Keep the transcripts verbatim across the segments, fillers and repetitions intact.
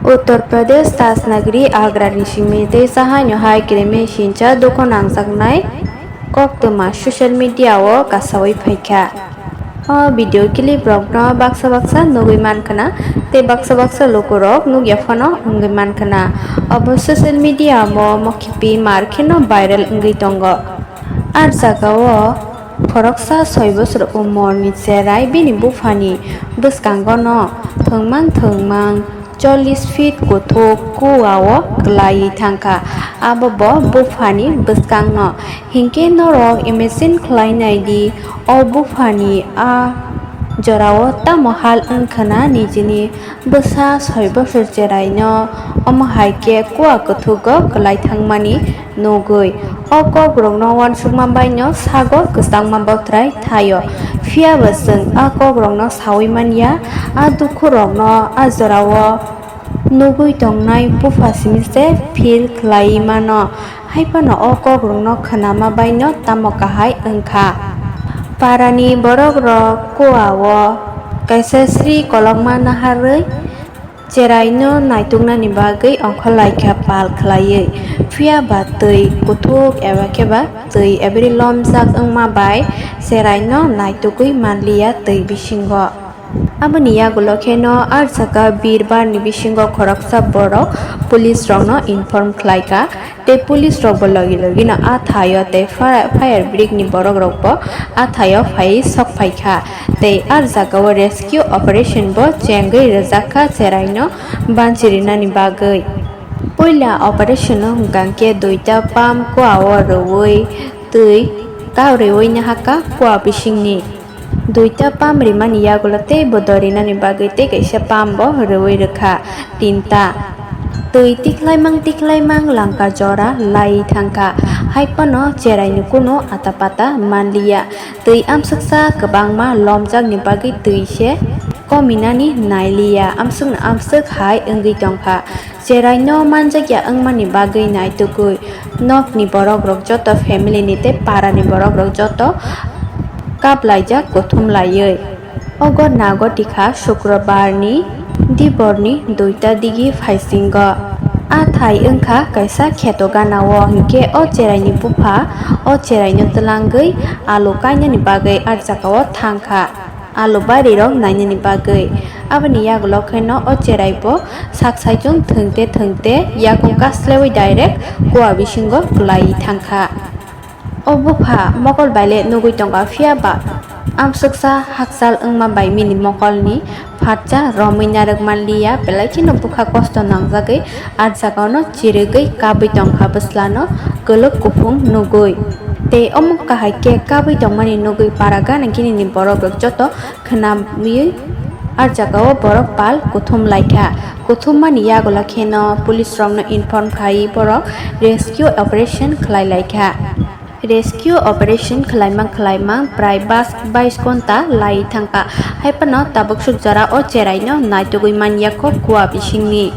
Uttar Pradesh Tajnagari Agrani simi tei sahaino hai kremi sincha dukhu nangjaknai koktwma social media o kasawi phaikha. O video clip rokno baksa baksa nugwi mankhwna tei baksa baksa lukurok nukya phano wngwi mankhwna. Obo social media o mokhipi mar kheno viral wngwi tongo. A jagao khoroksa soi bosor umorni cherai bini buphani bwskangono thwngmang thwngmang chollish feet kuthuk kuao kwlaiwi thangkha. Abo bo buphani bwskangno. Hinkhe norok imagine khlainai di, o buphani a jorao tamo hal wngkhwna nijini bwsa soi bosor cheraino omo hai khe kua kuthugo kwlai thangmani nugwi. O kokrokno uansukma baino sago kwchangma botrai thaio. Phiyaba chwng a kokrokno saui manya, a dukhurokno a jorao nugwi tongnai bupha simi se feel khlaiwi mano. Hai phano o kokrokno khnama baino tamo kahai wngkha. Parani borokrok kuao kaisa sri kolokma naharwi cheraino naituknani bagwi ongkhorlaikha pal khlaiwi. Phiyaba twi kuthuk eba kheba twi ebri lomjak wngma bai cheraino naitugwi manliya twi bisingo. Aboni yagulo kheno a jaga birbarni bisingo khoroksa borok police rokno inform khlaikha. Tei police rok bo logi logi no a thaio tei fire, fire brigade ni borok rok bo a thaio phaiwi sok phaikha tei a jagao rescue operation bo chengwi rwjakha cheraino banchirinani bagwi. Puila operation no hwnkha khe duita pump kuao rwui twi kabriwi nahakha kua bisingni. Duita pump rimani yagulo tei bo dorinani bagwi tei kaisa pump bo rwui rwkha tinta. Twi tikhlaimang tikhlaimang langka jora lai thangkha, hai phano cheraino kunu atapata manliya. Twi amswksa kwbangma lomjakni bagwi twi se kominani nailiya, amswkno amswk hai wngwi tongkha. Cheraino manjakya wngmani bagwi naitugwi nokni borokrok joto family ni tei parani borokrok joto kaplaijak kuthum laiwi. O ghotna ghotikha Sukrobarni diborni duita digi phaisingo. A thai wngkha kaisa kheto ganao, hinkhe o cheraini bupha o cheraino twlangwi alu kainani bagwi a jagao thangkha. Alu barirok nainani bagwi. Aboni yagulo kheno o cherai bo sak saichung thwngte thwngte yakung kaslewi direct kua bisingo kwlaiwi thangkha. O bupha mokol baile nugwi tongo, phiya ba amswksa hakchal wngma bai bini mokolni phatsa romwi narwk manliya, belai kheno bwkha kosto nangjagwi a jagao no chirigwi kabwi tongkha bwslano kwlwk kuphung nugwi. Tei omo kahai khe kabwi tongmani nugwi para gana gini ni borok rok joto khwnamwi a jagao borok pal kuthum laikha. Kuthum mani yagulo kheno police rokno inform khai borok rescue operation khlai laikha. Rescue operation khlaimang khlaimang prai bas, bais ghonta lai thangkha. Hai phano tabuk suk jora o cheraino naitugwi manya kho kua bisingni.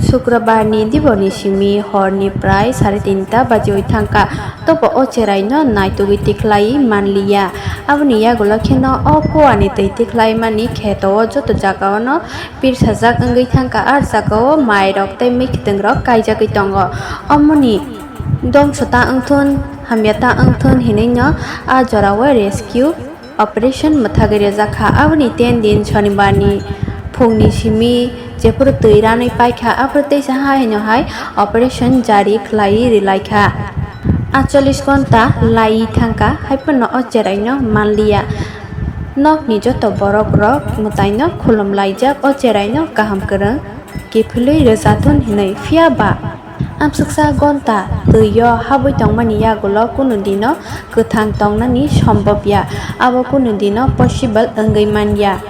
Sukrobarni diborni simi horni prai sare tinta bajiwi thangkha. Tobo o cheraino naitugwi tikhlai manliya. Aboni yagulo kheno o kuani twi tikhlaimani kheto o joto jagaono pirsajak wngwi thangkha. A jagao mairok tei mwkhwtwng rok kaijagwi tongo. Omoni dongso ta wngthun, hamya ta wngthun hinwi no a jorao rescue operation mwthagwi rwjak kha. Aboni ten din Shonibar ni phung ni simi jephuru twi ranwi paikha, aphuru teisa ha hino hai operation jari khlaiwi rwlaikha. Atchollish ghonta laiwi thangkha, hai phano o cheraino manliya. Nokni joto borok rok mwtaino khulum laijak, o cheraino kaham kwrwng kiphilwi rwjathun hinwi, phiya ba amswksa ghonta twio habwi tongmani yagulo kunu dino kwthang tongnani sombobya, abo kunu dino possible wngwi manya.